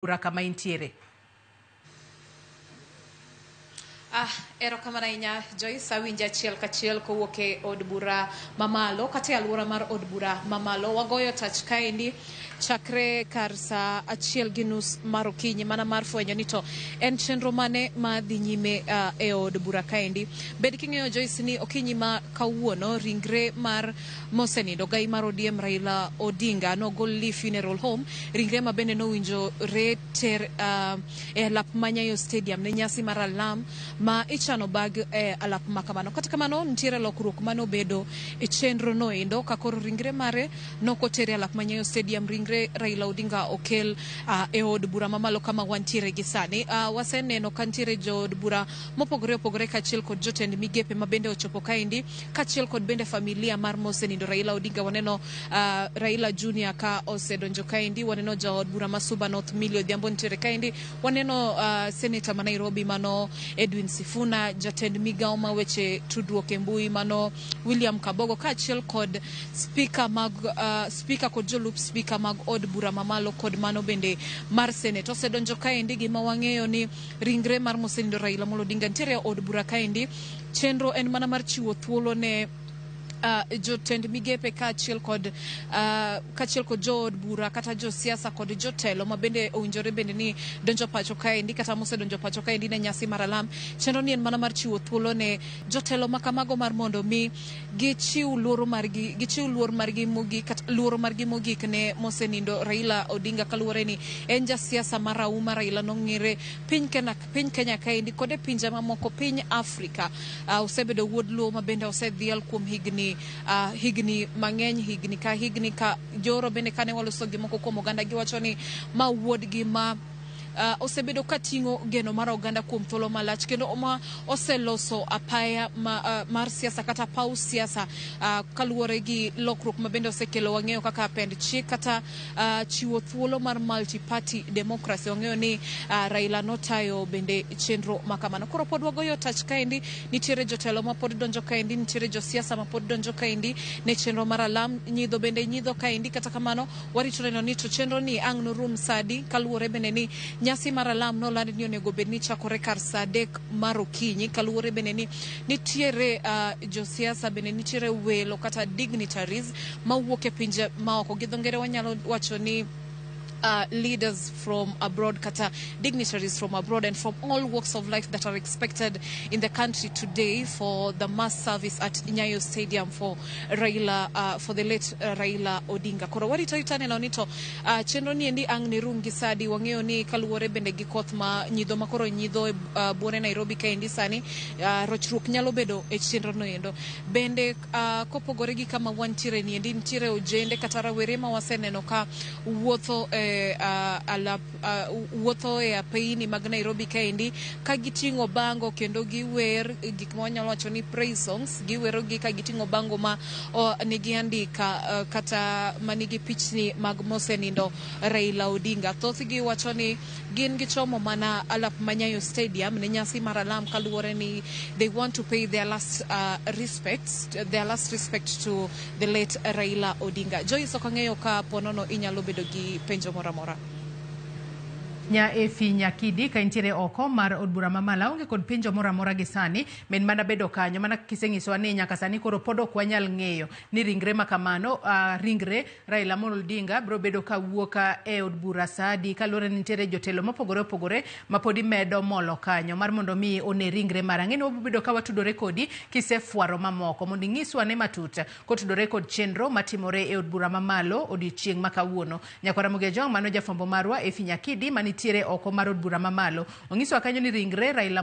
Bura kama intiere. Ah, erokamano ahinya Joyce, awinji achiel kachiel kowuok e od bura mamalo kata e alwora mar od bura mamalo. Wagoyo tach kaendi chakre kar saa 1:30 mar okinyi mana mar fwenyo ni to en chenro mane ma dhi nyime e od bura kaendi. Bed king'eyo Joyce ni okinyi ma kawuono ringre mar mosenindo gai mar ODM Raila Odinga nogol Lee Funeral Home, ringre ma bende nowinjore ter e alap ma Nyayo Stadium ne nyasi mar alam ma ichano bag e alap ma kamano. Kata kamano nitiere lokruok mane obedo e chenro no endo ka koro ringre mare nokoter e alap ma Nyayo Stadium, ringre Raila Odinga okel e od bura mamalo kama wantiere gi sani. Waseneno ka nitiere jood bura mopogore opogore kaachiel kod jotend migepe ma bende ochopo kaendi, kaachiel kod bende familia mar mosenindo Raila Odinga. Waneno Raila Junior ka osedonjo kaendi, waneno jaod bura ma Suba North Millie Odhiambo nitiere kaendi, waneno seneta ma Nairobi mano Edwin Sifuna, jatend migawo ma weche tudruok e mbui mano William Kabogo, kaachiel kod speaker mag speaker kod jolup speaker mag od bura mamalo kod mano bende mar senate osedonjo kaendi. Gima wang'eyo ni ringre mar mosenindo Raila Amolo Odinga nitiere e od bura kaendi. Chenro en mana mar chiwo thuolo ne jotend migepe kaachiel kod jood bura kata josiasa kod jotelo ma bende owinjore bende ni donjo pacho kaendi kata mosedonjo pacho kaendi ne nyasi mar alam. Chenro ni en mana mar chiwo thuolo ne jotelo ma kamago mar mondo mi gichiw luoro margi, gichiw luor margi mogik kata luoro margi mogik ne mosenindo Raila Odinga, kaluwore ni en jasiasa marahuma. Raila nong'ere piny Kenya kaendi kod e pinje mamoko piny Afrika. Osebedo wuod luo ma bende osedhial kuom higni mang'eny, higni ka higni ka joro bende kane waloso gi moko kuom oganda giwacho ni ma wuodgi ma osebedo ka ting'o geno mar oganda kuom thuolo malach kendo ma oseloso apaya mar siasa kata paw siasa kaluwore gi lokruok ma bende osekelo. Wang'eyo kaka pend chik kata chiwo thuolo mar multi party democracy. Wang'eyo ni Raila notayo bende chenro ma kamano. Koro pod wagoyo tach kaendi, nitiere jotelo ma pod donjo kaendi, nitiere josiasa ma pod donjo kaendi ne chenro mar alam. Nyidho bende nyidho kaendi, kata kamano warito neno ni to chenro ni ang' norum sadi, kaluwore bende ni nyasi mar alam noland ni onego bed ni chakore kar saa 3 mar okinyi, kaluwore bende ni nitiere josiasa bende nitiere welo kata dignitaries mawuok e pinje maoko. Gi dho ngere wanyalo wacho ni leaders from abroad kata dignitaries from abroad and from all walks of life that are expected in the country today for the mass service at Nyayo Stadium for Raila, for the late Raila Odinga. Koro warito arita neno ni to chenro ni endi ang' ne rum gi sadi. Wang'eyo ni kaluwore bende gi koth ma nyidho ma koro nyidho e buore Nairobi kaendi sani, rochruok nyalo bedo e chenro no endo. Bende kopogore gi kama wantiere ni endi, nitiere ojende kata rawere ma waseneno ka wuotho e alap, wuotho e apeini mag Nairobi kaendi ka giting'o bango kendo giwer gik ma wanyalo wacho ni praise songs. Giwero gi ka giting'o bango ma nigi andika kata manigi pichni mag mosenindo Raila Odinga. Thothgi wacho ni gin gichomo mana alap ma Nyayo Stadium ne nyasi mar alam, kaluwore ni they want to pay their last respect to the late Raila Odinga. Joyce, ok ang'eyo ka ponono inyalo bedo gi penjo moro amora. Nya Efi Nyakidi ka intiere oko mar od bura mamalo, aonge kod penjo moro amora gi sani, men mana bedo kanyo mana kisenyisowa ni nyaka sani koro pod ok wanyal ng'eyo ni ringre ma kamano, ringre Raila Amolo Odinga biro bedo ka wuok e od bura sa adi, kaluwore ni nitiere jotelo mopogore opogore ma pod imedo molo kanyo mar mondo mi one ringre mare. Ang'e ni wabiro bedo ka watudore kodi kisefwaro mamoko mondo ing'iswa ane matut kotudore kod chenro matimore e od bura mamalo odiochieng' ma kawuono. Nyakwara Ramogi Ojwang', mano jafwambo marwa Efi Nyakidi manitiere oko mar od bura mamalo. Ong'isowa kanyo ni ringre Raila